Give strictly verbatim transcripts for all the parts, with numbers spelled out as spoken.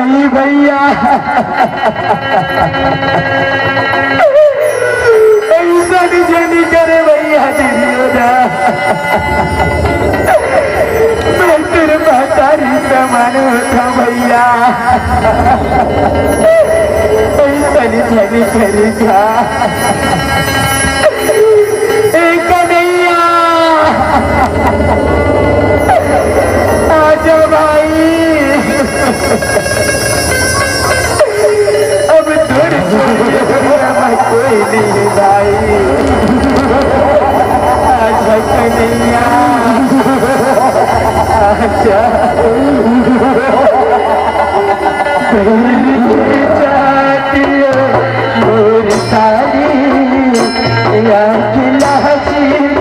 भैया, अइसन झन करे भैया दुर्योधन। मैं तोर महतारी समान होथंव भैया, अइसन झन करे का। ए कन्हैया, आजा भाई। अब तोर छोड़ के दुनिया में कोई नहीं भाई। आजा कन्हैया, आजा। मोर सारी आँख लाज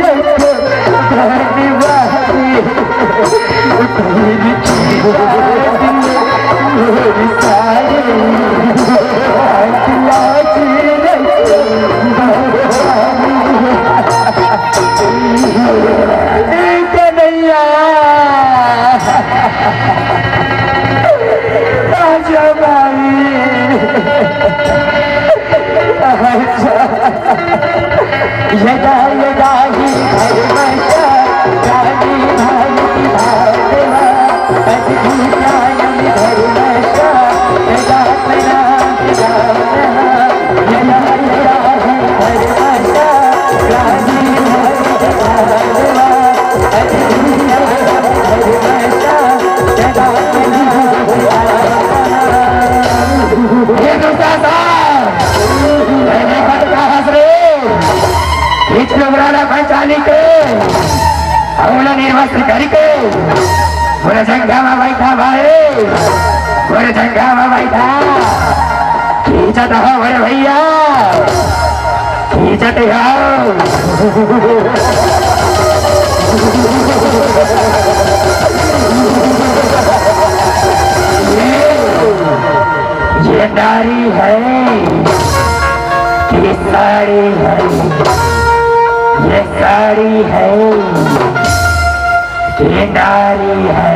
रख, धनवारी। ए कन्हैया, आजा भाई, आजा। यदा यदा हि धर्मस्य ग्लानिर्भवति भारत, तदात्मानं धर्मस्य तदात्मानं सृजाम्यहम्। यदा यदा हि धर्मस्य ग्लानिर्भवति भारत, तदात्मानं धर्मस्य तदात्मानं सृजाम्यहम्। ये दुशासन, ये देखत का हस रे? खींच के उबरा ला पंचाली के, अउ ओला निर्वस्त्र करके, मोर जंघा में बैठा भाई, मोर जंघा में बैठा। खींचत हो बड़े भैया, खींचत हो। ये, ये नारी है कि साड़ी है, ये साड़ी है कि नारी है,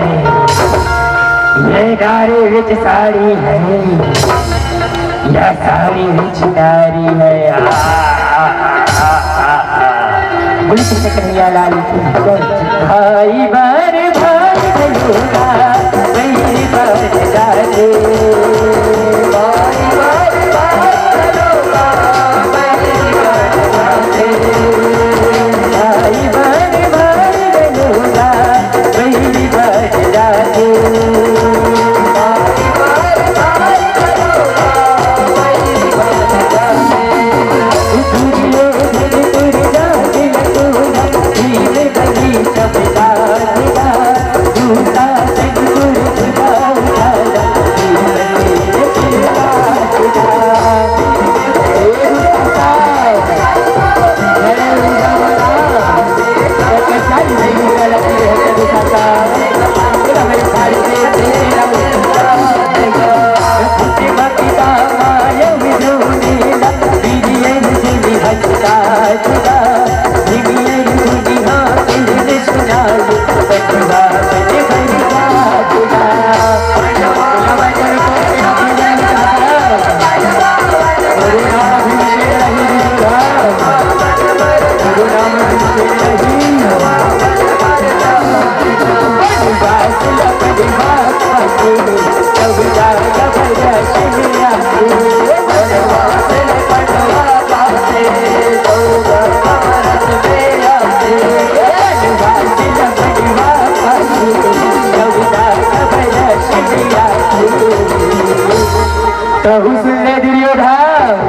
ये नारी विच साड़ी है, या साड़ी विच नारी है। आ, आ, आ, आ, आ, आ। बोलिए कृष्ण कन्हैया लाल की जय। भाई बार भाई भैया, भाई बार जाते। भाई बार भाई भैया, भाई बार भाई भैया, भाई बार जाते। तहु सुन ले दुर्योधन,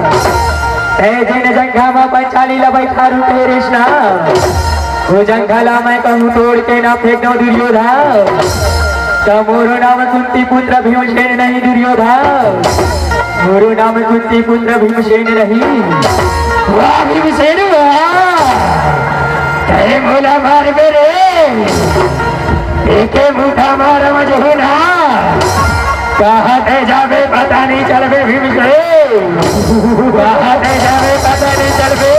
तै जेन जंघा म पंचाली ल बैठारू कहे रिस ना, ओ जंघा ला मैं कहूँ तोड़ के ना फेंक दंव दुर्योधन। त मोरो नाम कुंती पुत्र भीमसेन नहीं दुर्योधन, मोरो नाम कुंती पुत्र भीमसेन नहीं। वाह भीमसेन वाह, तै मोला मारबे रे, एके मुठा मार मजहू ना। कहाँ तै जाबे पता नहीं चलबे भीमसेन, कहाँ तै जाबे पता नहीं चलबे।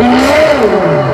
ये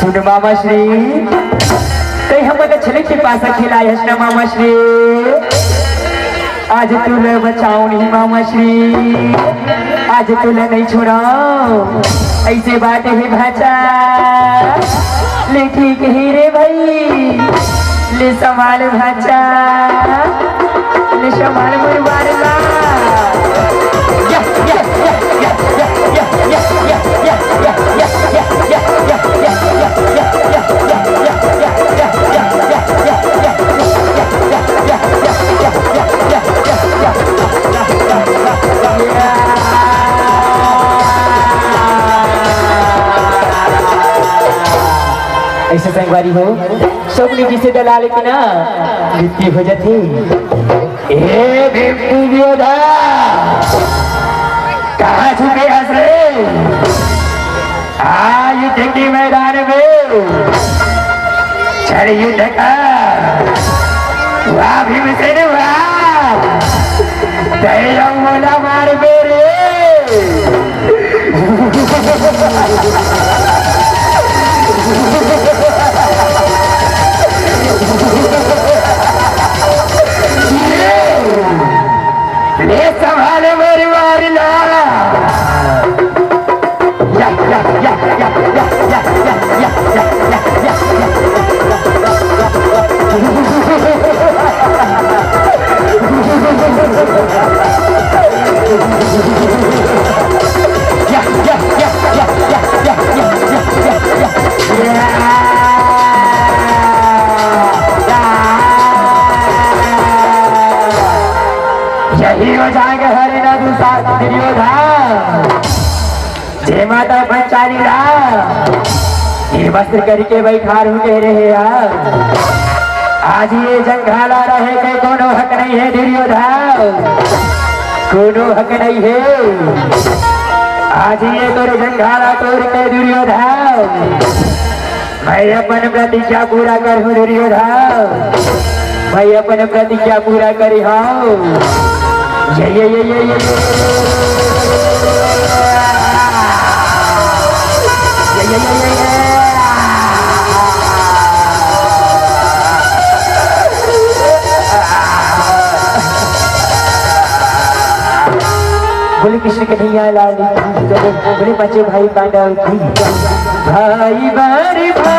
सुन मामा श्री, तैं हमन ला छले के पासा खिलाए हस ना मामा श्री। आज तोला बचाओं नहीं मामा श्री, आज तोला नहीं छोड़ों। अइसे बात हे भांचा, ले ठीक हे रे भाई, ले संभाल भांचा, ले संभाल मोर बार ला। अइसे संगवारी हो, सबने जिसे दलाल के ना गिट्टी हो जाती। ए बेवकूफ योद्धा, कहाँ छुपे हस रे? आ युद्ध के मैदान में, छड़ युद्ध का, वाह भीमसेन वाह, तैं मोला मारबे रे। ले संभाल मोर बार ला। या, या, या। यही हो जाएगा हरे ना दुर्योधन। जे माता पंचाली ला निर्वस्त्र करके बैठार हो गए रहे यार। आज ये जंघाला रहे के कोनो हक नहीं है दुर्योधन, कोनो हक नहीं है। आज ये तोर जंघाला तोर के दुर्योधन, मैं अपन प्रतिज्ञा पूरा करहूँ दुर्योधन, मैं अपन प्रतिज्ञा पूरा करी हूँ। ये, ये, ये, ये, ये, ये। ये, ये, ये, ये, ये। बोले कृष्ण कन्हैया लाल की जय, बोले पांचों भाई पांडव की जय। भाई बारे भाई।